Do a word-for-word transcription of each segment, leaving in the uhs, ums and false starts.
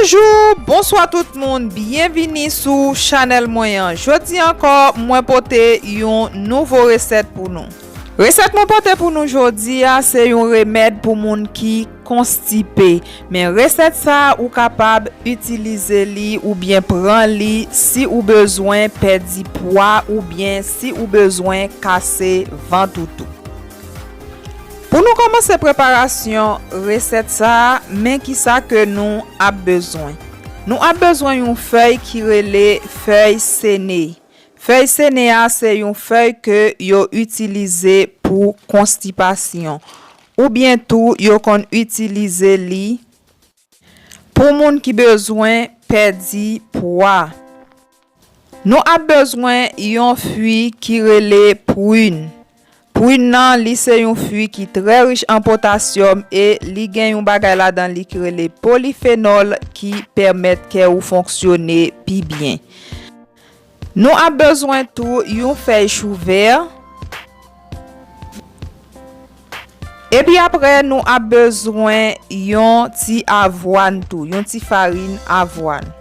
Bonjou, bonswa tout moun, byenvini sou chanèl mwen an. Jodi ankò, mwen pote yon nouvo resèt pou nou. Resèt mwen pote pou nou jodi a, se yon remèd pou moun ki konstipe. Men resèt sa a, ou kapab itilize li oubyen pran li si ou bezwen pèdi pwa oubyen si ou bezwen kase vant ou tou. Pou nou kòmanse preparasyon resèt sa a, men kisa ke nou ap bezwen. Nou ap bezwen yon fèy ki rele fèy sene. Fèy sene a se yon fèy ke yo itilize pou konstipasyon, oubyen tou yo konn itilize li pou moun ki bezwen pèdi pwa. Nou ap bezwen yon fwi ki rele prin. Prin nan, li se yon fwi ki trè rich an potasyòm e li gen yon bagay ladan li ki rele polifenòl ki pèmèt kè ou fonksyone pi byen. Nou ap bezwen tou yon fèy chou vè. Epi apre, nou ap bezwen yon ti avwàn tou, yon ti farin avwàn.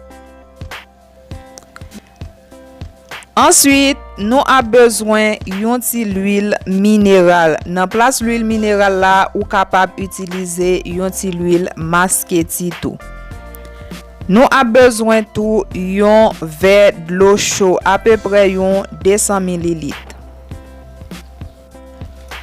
Answit, nou ap bezwen yon ti lwil mineral. Nan plas lwil mineral la, ou kapab itilize yon ti lwil masketi tou. Nou ap bezwen tou yon vè dlo cho, apeprè yon de san mililit.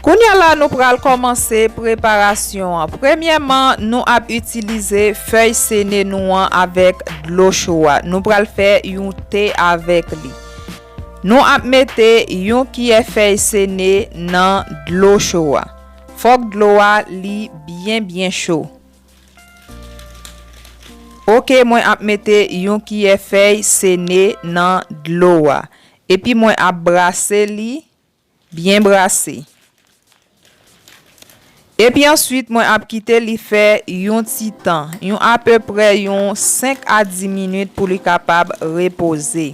Kounye a la, nou pral kòmanse preparasyon an. Premyèman, nou ap itilize fèy sene nou an avèk dlo cho a. Nou pral fè yon te avèk li. Nou ap mete yon kiyè fèy sene nan dlo cho a. Fòk dlo a li byen, byen cho. Oke, mwen ap mete yon kiyè fèy sene nan dlo a. Epi mwen ap brase li, byen brase. Epi answit, mwen ap kite li fè yon ti tan, yon apeprè yon senk a dis minit pou li kapab repoze.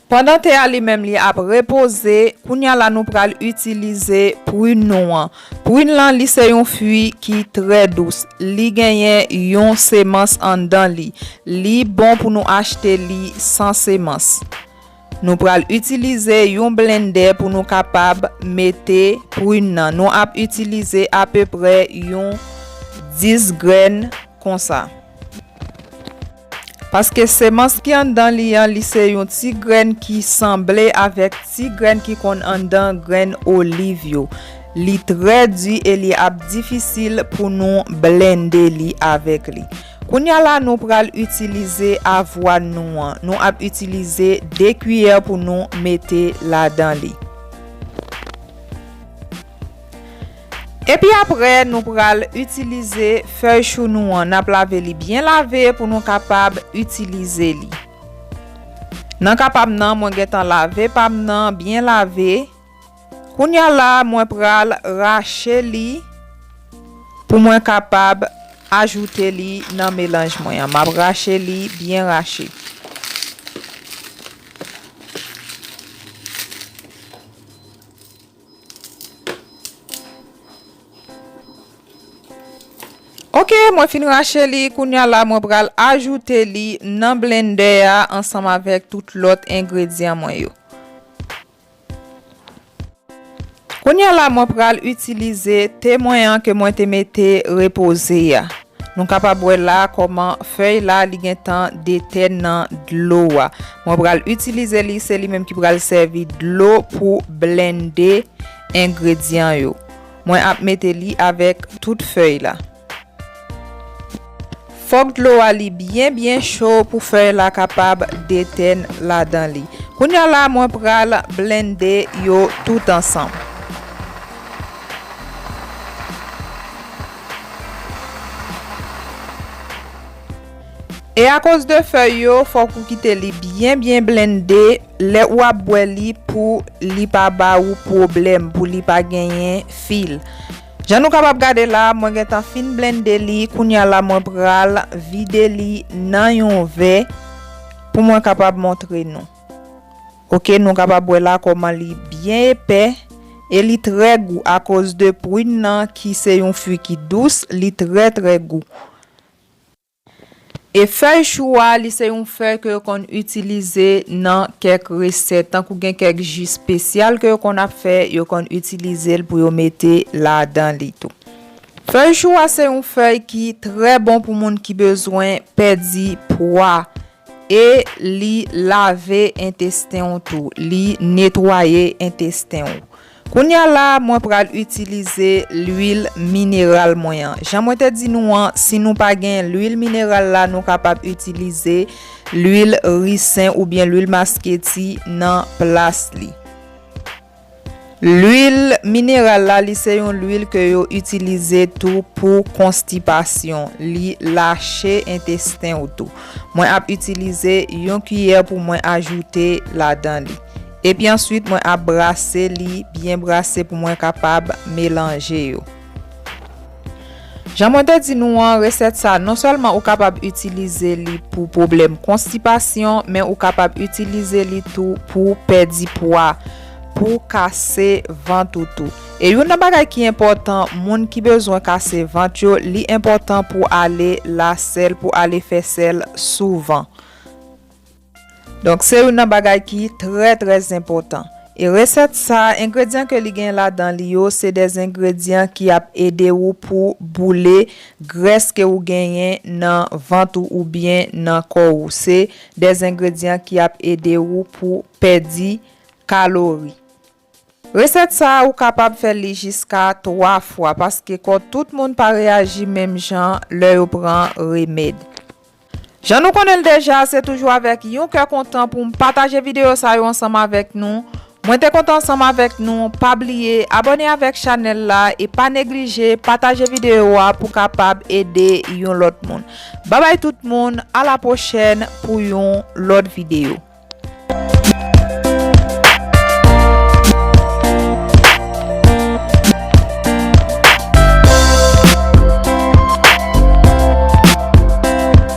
Pandan te a li menm li ap repoze, kounye a la nou pral itilize prin nou an. Prin lan, li se yon fwi ki trè dous. Li genyen yon semans anndan li. Li bon pou nou achte li san semans. Nou pral itilize yon blendè pou nou kapab mete prin nan. Nou ap itilize apeprè yon dis grenn konsa. Paske semans ki anndan li an, li se yon ti grenn ki sanble avèk ti grenn ki konn anndan grenn oliv yo. Li trè di e li ap difisil pou nou blende li avèk li. Kounye a la, nou pral itilize avwàn nou an. Nou ap itilize de kiyè pou nou mete ladan li. Epi apre, nou pral itilize fèy chou nou an. N ap lave li byen lave pou nou kapab itilize li. Nan ka pa m nan, mwen gentan lave pa m nan, byen lave. Kounye a la, mwen pral rache li pou mwen kapab ajoute li nan melanj mwen an. M ap rache li byen rache. Oke, mwen fin rache li. Kounye a la, mwen pral ajoute li nan blendè a ansanm avèk tout lòt engredyan mwen yo. Kounye a la, mwen pral itilize te mwen an ke mwen te mete repoze a. Nou kapab wè la kòman fèy la li gentan detèn nan dlo a. Mwen pral itilize li, se li menm ki pral sèvi dlo pou blende engredyan yo. Mwen ap mete li avèk tout fèy la. Fòk dlo a li byen, byen cho pou fèy la kapab detèn ladan li. Kounye a la, mwen pral blende yo tout ansanm. E akoz de fèy yo, fòk ou kite li byen, byen blende lè ou ap bwè li pou li pa ba ou pwoblèm, pou li pa genyen fil. Jan nou kapab gade la, mwen gentan fin blende li. Kounye a la, mwen pral vide li nan yon vè pou mwen kapab montre nou. Oke, nou kapab wè la kòman li byen epè e li trè gou akoz de prin nan ki se yon fwi ki dous, li trè, trè gou. E fèy chou a, li se yon fèy ke yo konn itilize nan kèk resèt, tankou gen kèk ji espesyal ke yo konn ap fè, yo konn itilize l pou yo mete ladan li tou. Fèy chou a se yon fèy ki trè bon pou moun ki bezwen pèdi pwa e li lave entesten w tou, li netwaye entesten w. Kounye a la, mwen pral itilize lwil mineral mwen an. Jan mwen te di nou an, si nou pa gen lwil mineral la, nou kapab itilize lwil risen oubyen lwil masketi nan plas li. Lwil mineral la, li se yon lwil ke yo itilize tou pou konstipasyon. Li lache entesten w tou. Mwen ap itilize yon kiyè pou mwen ajoute ladan li. Epi answit, mwen ap brase li, byen brase pou mwen kapab melanje yo. Jan mwen te di nou an, resèt sa, non sèlman ou kapab itilize li pou pwoblèm konstipasyon, men ou kapab itilize li tou pou pèdi pwa, pou kase vant ou tou. E youn nan bagay ki enpòtan, moun ki bezwen kase vant yo, li enpòtan pou ale lasèl, pou ale fè sèl souvan. Donk, se youn nan bagay ki trè, trè enpòtan. E resèt sa, engredyan ke li gen ladan li yo, se de engredyan ki ap ede ou pou boule grès ke ou genyen nan vant ou oubyen nan kò ou. Se de engredyan ki ap ede ou pou pèdi kalori. Resèt sa a, ou kapab fè li jiska twa fwa, paske kò tout moun pa reyaji menm jan lè yo pran remèd. Jan nou konnen l deja, se toujou avèk yon kè kontan pou m pataje videyo sa yo ansanm avèk nou. Mwen te kontan ansanm avèk nou. Pa bliye abòne avèk chanèl la e pa neglije pataje videyo a pou kapab ede yon lòt moun. Babay tout moun, a la pwochèn pou yon lòt videyo.